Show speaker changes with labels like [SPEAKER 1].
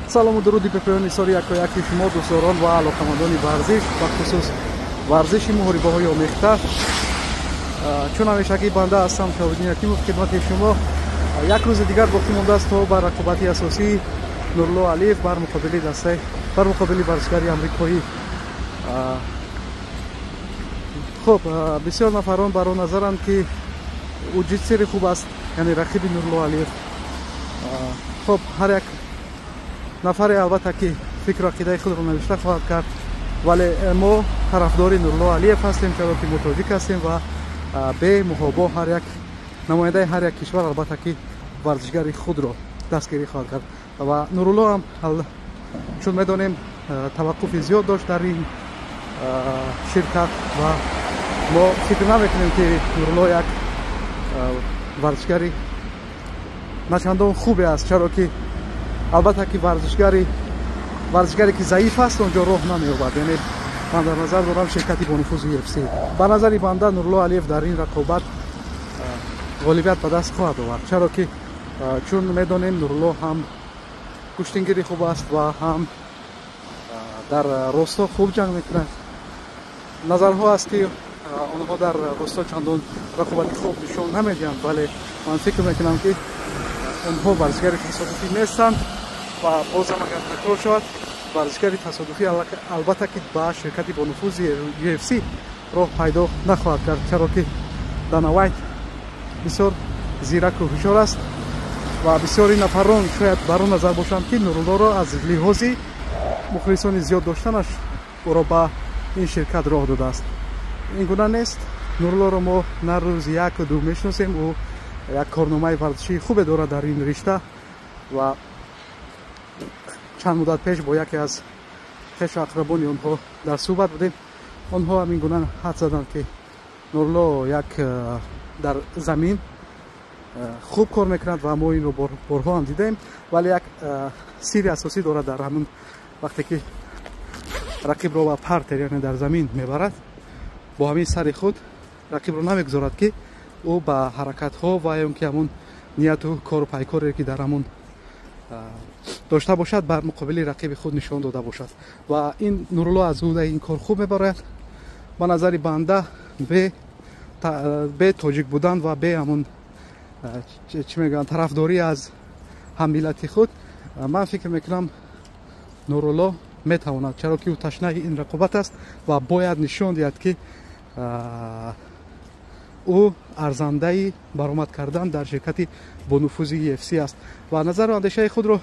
[SPEAKER 1] Салому дуруди бепоёни сори якояки шумо, дӯстдорон ва алоқамандони варзиш, бахусус варзиши муҳорибаҳои омехта. Чун ҳамешагӣ, банда ҳастам, Шаҳобиддин Ҳакимов, хидмати шумо. Як рӯзи дигар боқӣ мондааст то ба рақобати асосии Нурулло Алиев бар муқобили дастаи, бар муқобили варзишгари амрикоӣ. Хуб, бисёр нафарон бар он назаранд, ки ӯ ҷитсери хуб аст, яъне рақиби Нурулло Алиев. Хуб, ҳар як нафаре, албатта, ки фикру ақидаи худро навишта хоҳад кард, вале мо тарафдори Нурулло Алиев ҳастем, чаро ки мо тоҷик ҳастем ва бемуҳобо ҳар як намояндаи ҳар як кишвар, албатта, ки варзишгари худро дастгирӣ хоҳад кард. Ва Нурулло ҳам, чун медонем, таваққуфи зиёд дошт дар ин ширкат ва мо фикр намекунем, ки Нурулло як варзишгари начандон хубе аст, чаро ки, албатта, ки варзишгаре ки заиф аст, он ҷо роҳ намеёбад. Яъне ман дар назар дорам ширкати бонуфузи UFC. Ба назари банда, Нурулло Алиев дар ин рақобат ғолибият ба даст хоҳад овард, чаро ки, чун медонем, Нурулло ҳам гӯштингири хуб аст ва ҳам дар росто хуб ҷанг мекунад. Назарҳо аст, ки онҳо дар росто чандон рақобати хуб нишон намедиҳанд, вале ман фикр мекунам, ки онҳо варзишгари тасодуфӣ нестанд. Ва бозам агар такрор шавад, варзишгари тасодуфӣ, албатта, ки ба ширкати бонуфузи UFC роҳ пайдо нахоҳад кард, чаро ки Дана Вайт бисёр зираку ҳушёр аст ва бисёри нафарон шояд бар он назар бошанд, ки Нуруллоро аз лиҳози мухлисони зиёд доштанаш ӯро ба ин ширкат роҳ додааст. Ин гуна нест. Нуруллоро мо на рӯзи яку ду мешиносем, ӯ як корномаи варзишии хубе дорад дар ин ришта ва чанд муддат пеш бо яке аз хешу ақрабони онҳо дар суҳбат будем. Онҳо ҳамин гуна ҳад заданд, ки Нурулло як дар замин хуб кор мекунад ва мо инро борҳо ҳам дидаем, вале як сирри асосӣ дорад: дар ҳамун вақте ки рақибро ба партер, яъне дар замин мебарад, бо ҳамин сари худ рақибро намегузорад, ки ӯ ба ҳаракатҳо ва ё ки ҳамун нияту кору пайкоре, ки дар ҳамун дошта бошад, бар муқобили рақиби худ нишон дода бошад. Ва ин Нурулло аз ӯҳдаи ин кор хуб мебарояд. Ба назари банда, бе тоҷик будан ва бе ҳамун, чӣ мегӯянд, тарафдорӣ аз ҳаммиллати худ, ман фикр мекунам, Нурулло метавонад, чаро ки ӯ ташнаи ин рақобат аст ва бояд нишон диҳад, ки ӯ арзандаи баромад кардан дар ширкати бонуфузи UFC аст. Ва назару андешаи худро